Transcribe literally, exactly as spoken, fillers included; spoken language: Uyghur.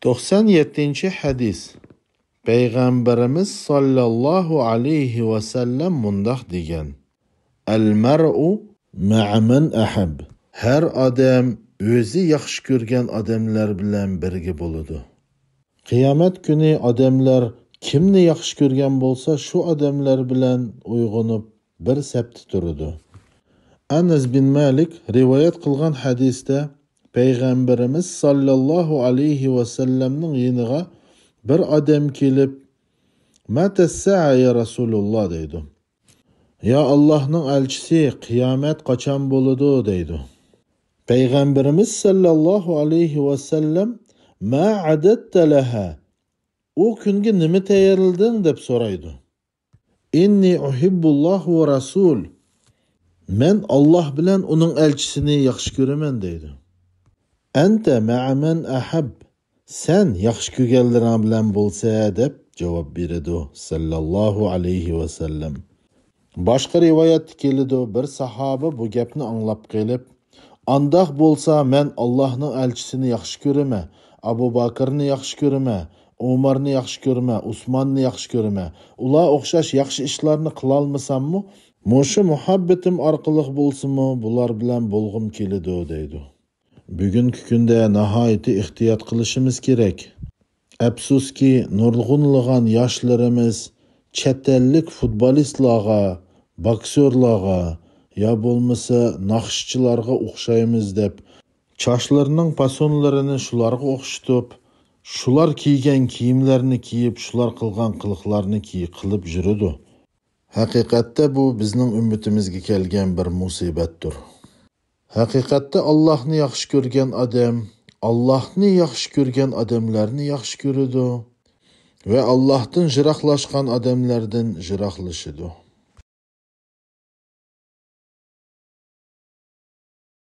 توقسان يەتتىنچى ھەدىس. پەيغەمبىرىمىز ساللاللاھۇ ئەلەيھى ۋەسەللەم مۇنداق دېگەن: «المرء مع من أحب». ھەر ئادەم ئۆزى ياخشى كۆرگەن ئادەملەر بىلەن بىرگە بولىدۇ. قىيامەت كۈنى ئادەملەر كىمنى ياخشى كۆرگەن بولسا، شۇ ئادەملەر بىلەن ئويغىنىپ، بىر سەپتە تۇرىدۇ. ئەنەس بىن مالىك رىۋايەت قىلغان ھەدىستە پەيغەمبىرىمىز ساللاللاھۇ ئەلەيھى ۋەسەللەمنىڭ يېنىغا بىر ئادەم كېلىپ، «مەتەسسەئە يا رەسۇلۇللا؟» دەيدۇ. «يا ئاللاھنىڭ ئەلچىسى، قىيامەت قاچان بولىدۇ؟» دەيدۇ. پەيغەمبىرىمىز ساللاللاھۇ ئەلەيھى ۋەسەللەم، «ما ئەدەتتە لەھا؟» ئۇ كۈنگە نېمە تەييارلىدىڭ؟ دەپ سورايدۇ. «ئىننى ئۇھىببۇللاھ ۋە رەسۇل»، مەن ئاللاھ بىلەن ئۇنىڭ ئەلچىسىنى ياخشى كۆرىمەن دەيدۇ. «ئەنتە مەئە مەن ئەھەب»، سەن ياخشى كۆرگەنلىرىڭ بىلەن بولسە، دەپ جاۋاب بېرىدۇ ساللاللاھۇ ئەلەيھى ۋەسەللەم. باشقا رىۋايەتتە كېلىدۇ، بىر ساھابە بۇ گەپنى ئاڭلاپ قېلىپ، ئانداق بولسا مەن ئاللاھنىڭ ئەلچىسىنى ياخشى كۆرىمەن، ئەبۇ باكىرنى ياخشى كۆرىمەن، ئومارنى ياخشى كۆرىمەن، ئۇسماننى ياخشى كۆرىمەن، ئۇلار ئوخشاش ياخشى ئىشلارنى قىلالمىساممۇ، مۇشۇ مۇھەببىتىم ئارقىلىق بولسىمۇ بۇلار بىلەن بولغۇم كېلىدۇ دەيدۇ. بۈگۈنكى كۈندە ناھايىتى ئېھتىيات قىلىشىمىز كېرەك. ئەپسۇسكى، نۇرغۇنلىغان ياشلىرىمىز چەت ئەللىك فۇتبولىستلارغا، باكسورلارغا يا بولمىسا ناخشىچىلارغا ئوخشايمىز دەپ، چاچلىرىنىڭ پاسونلىرىنى شۇلارغا ئوخشىتىپ، شۇلار كىيگەن كىيىملەرنى كىيىپ، شۇلار قىلغان قىلىقلارنى كىي-، قىلىپ يۈرىدۇ. ھەقىقەتتە بۇ بىزنىڭ ئۈممىتىمىزگە كەلگەن بىر مۇسىبەتتۇر. ھەقىقەتتە ئاللاھنى ياخشى كۆرگەن ئادەم ئاللاھنى ياخشى كۆرگەن ئادەملەرنى ياخشى كۆرىدۇ ۋە ئاللاھتىن يىراقلاشقان ئادەملەردىن يىراقلىشىدۇ.